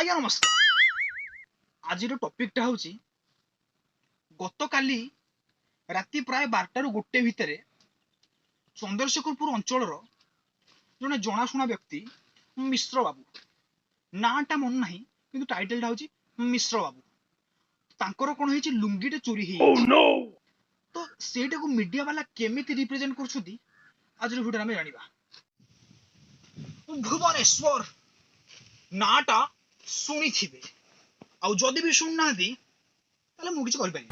ଆଜ୍ଞା ନମସ୍କାର। ଆଜିର ଟପିକଟା ହେଉଛି, ଗତକାଲି ରାତି ପ୍ରାୟ 12ଟାରୁ 1 ଭିତରେ ଚନ୍ଦ୍ରଶେଖରପୁର ଅଞ୍ଚଳର ଜଣେ ଜଣାଶୁଣା ବ୍ୟକ୍ତି ମିଶ୍ର ବାବୁ, ନାଁଟା ମନେ ନାହିଁ କିନ୍ତୁ ଟାଇଟେଲଟା ହେଉଛି ମିଶ୍ର ବାବୁ, ତାଙ୍କର କ'ଣ ହେଇଛି? ଲୁଙ୍ଗିଟେ ଚୋରି ହେଇଯାଇଛି। ତ ସେଇଟାକୁ ମିଡିଆ ବାଲା କେମିତି ରିପ୍ରେଜେଣ୍ଟ କରୁଛନ୍ତି, ଆଜିର ଭିଡ଼ିଓରେ ଆମେ ଜାଣିବା। ଭୁବନେଶ୍ୱର ନାଁଟା ଶୁଣିଥିବେ, ଆଉ ଯଦି ବି ଶୁଣିନାହାନ୍ତି ତାହେଲେ ମୁଁ କିଛି କରିପାରିବି।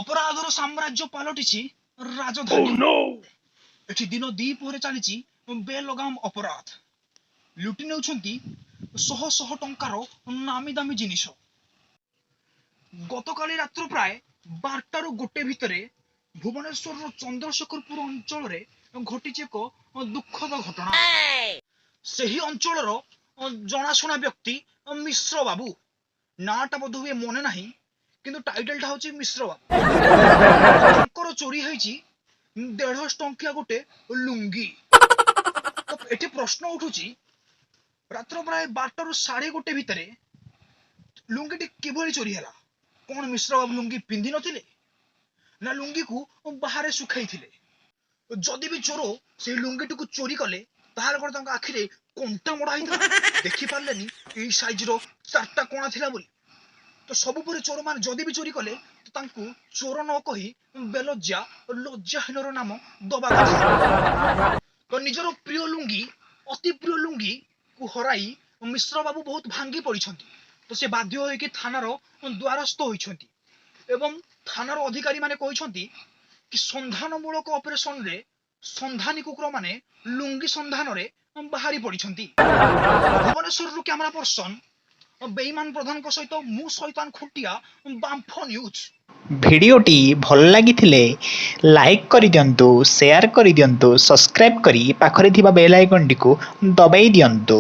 ଅପରାଧର ସାମ୍ରାଜ୍ୟ ପାଲଟିଛି ରାଜଧାନୀ। ଏଠି ଦିନ ଦ୍ୱିପହରେ ଚାଲିଛି ବେଲଗାମ ଅପରାଧ। ଲୁଟି ନେଉଛନ୍ତି ଶହ ଶହ ଟଙ୍କାର ନାମୀ ଦାମୀ ଜିନିଷ। ଗତକାଲି ରାତ୍ର ପ୍ରାୟ 12ଟାରୁ 1 ଭିତରେ ଭୁବନେଶ୍ୱରର ଚନ୍ଦ୍ରଶେଖରପୁର ଅଞ୍ଚଳରେ ଘଟିଛି ଏକ ଦୁଃଖଦ ଘଟଣା। ସେହି ଅଞ୍ଚଳର ଜଣାଶୁଣା ବ୍ୟକ୍ତି ମିଶ୍ର ବାବୁ, ନାଁଟା ବୋଧ ହୁଏ ମନେ ନାହିଁ କିନ୍ତୁ ଟାଇଟେଲଟା ହଉଛି ମିଶ୍ର ବାବୁ, ତାଙ୍କର ଚୋରି ହେଇଛି 150 ଟଙ୍କିଆ ଗୋଟେ ଲୁଙ୍ଗି। ତ ଏଠି ପ୍ରଶ୍ନ ଉଠୁଛି, ରାତ୍ର ପ୍ରାୟ 12ଟାରୁ 1:30 ଭିତରେ ଲୁଙ୍ଗିଟି କିଭଳି ଚୋରି ହେଲା? କଣ ମିଶ୍ର ବାବୁ ଲୁଙ୍ଗି ପିନ୍ଧି ନଥିଲେ ନା ଲୁଙ୍ଗିକୁ ବାହାରେ ଶୁଖାଇଥିଲେ? ଯଦି ବି ଚୋର ସେଇ ଲୁଙ୍ଗିଟିକୁ ଚୋରି କଲେ, ତାହେଲେ କଣ ତାଙ୍କ ଆଖିରେ କଣ୍ଟା ମଡା ହେଇଥିଲା, ଦେଖିପାରିଲେନି ଏଇ ସାଇଜର ଚାରିଟା କଣା ଥିଲା ବୋଲି? ତ ସବୁ ପରେ ଚୋରମାନେ ଯଦି ବି ଚୋରି କଲେ, ତ ତାଙ୍କୁ ଚୋର ନ କହି ବେଲଜ୍ଜା, ଲଜ୍ଜାହୀନର ନାମ ଦବା କଥା। ତ ନିଜର ପ୍ରିୟ ଲୁଙ୍ଗି, ଅତି ପ୍ରିୟ ଲୁଙ୍ଗିକୁ ହରାଇ ମିଶ୍ର ବାବୁ ବହୁତ ଭାଙ୍ଗି ପଡିଛନ୍ତି। ତ ସେ ବାଧ୍ୟ ହୋଇକି ଥାନାର ଦ୍ୱାରସ୍ଥ ହୋଇଛନ୍ତି ଏବଂ ଥାନାର ଅଧିକାରୀ ମାନେ କହିଛନ୍ତି କି ସନ୍ଧାନମୂଳକ ଅପରେସନରେ ସନ୍ଧାନୀ କୁକୁରମାନେ ଲୁଙ୍ଗି ସନ୍ଧାନରେ ବାହାରି ପଡିଛନ୍ତି। ଭୁବନେଶ୍ୱରରୁ କ୍ୟାମେରା ପର୍ସନ ବେଇମାନ ପ୍ରଧାନଙ୍କ ସହିତ ମୁଁ ଶୈତାନ ଖୁଣ୍ଟିଆ, ବାମ୍ଫ ନ୍ୟୁଜ୍। ଭିଡ଼ିଓଟି ଭଲ ଲାଗିଥିଲେ ଲାଇକ୍ କରିଦିଅନ୍ତୁ, ସେୟାର କରିଦିଅନ୍ତୁ, ସବସ୍କ୍ରାଇବ୍ କରି ପାଖରେ ଥିବା ବେଲ୍ ଆଇକନ୍ଟିକୁ ଦବାଇ ଦିଅନ୍ତୁ।